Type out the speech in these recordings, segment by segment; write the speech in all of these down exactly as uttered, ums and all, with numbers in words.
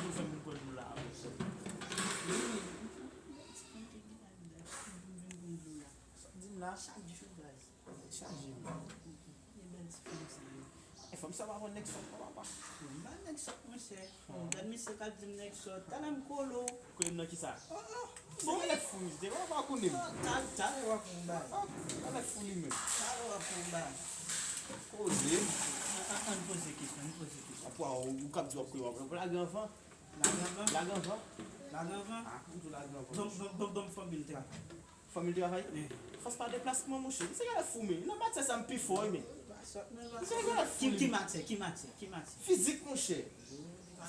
pou fè m vin pran dlo la avè w sèlman. Wi, wi, m fè, m fè, m fè, m fè, m vin pran dlo la. Sa w di m la? Chak jou, baz. Tèt chaje, men. E bèl ti fanm sa yo. E fanm sa pa konn nèg sòt, non, papa. Bon, m pa nèg sòt, monchè. Bon, gad misye k ap di m nèg sòt. Talè m kolo. Kole m nan kisa? Oh, oh. Bon, nèg fou, misye, papa, konnen m. Oh, tal-, talè w ap yon bagay. Ah, nèg fou li menm. Talè w ap yon bagay. Koze. An, an, ann poze kesyon, ann poze kesyon. Apa, ou, ou k ap di w ap kole, w ap lage anvan? Lage anvan? Lage anvan. Lage anvan? Ah, m tou lage anvan. Ban m, ban m, ban m, ban m fòmil travay. Fòmil travay? Fòs pa deplasman, monchè. Misye genlè fou, men. Nan matyè sa m pi fò, wi, men. Misye genlè fou, ki, ki matyè? Ki matyè? Ki matyè? Fizik, monchè.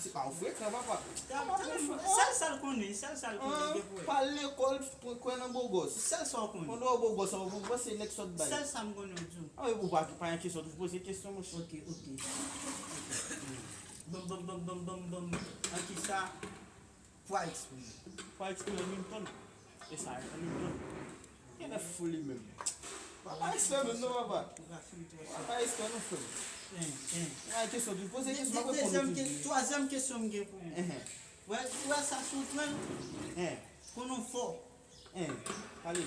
Se pa ou frekan, papa. Sèl sa l konnen, sèl sa l konnen, gen pou wè. Pa al lekòl, kwè nan bogòs. Sèl sa w konnen. Pandan w bogòs, w panse nèg sòt bay. Sèl sa m konnen, w di w. Ah, wi, ou pa, pa gen kesyon, ou poze kesyon, monchè. Ok, ok. Ban m, ban m, ban m, ban m, ban m, ban m. An kisa? Pwa eksprime. Pwa eksprime Hamilton. E sa, Hamilton. Genlè fou li menm. Papa eksprime non, papa. Papa eksprime non, frè m. Hein, hein. Mwen kesyon tou. Poze kesyon, mwen reponn ou toujou. Twazyèm kesyon m gen pou ou. Hein, hein. Wè, ou wè sa sou tren? Hein. Konnen w fò. Hein. Pale.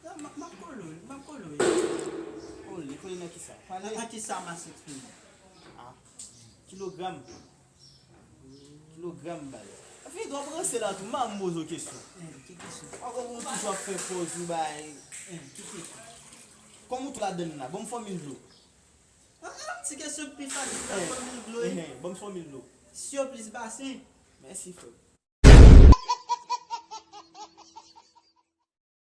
Non, m ap, m ap kole w, m ap kole w. Kole, kole nan kisa? Pale. Nan, nan kisa mas eksprime? Ah. Kilogram. Kilogram, baz. Epi, w ap ranse la tou, m pa janm poze w kesyon. Hein, ki kesyon? Ou konprann, ou toujou ap fè pòz ou bay. Hein, ki kesyon? Kòm ou tou ladann la, ban m fòmil dlo. Ah, ah, ti kesyon ki pi fasil la, fòmil dlo, wi. Hein, ban m fòmil dlo. Syo plis basen. Mèsi, frè m.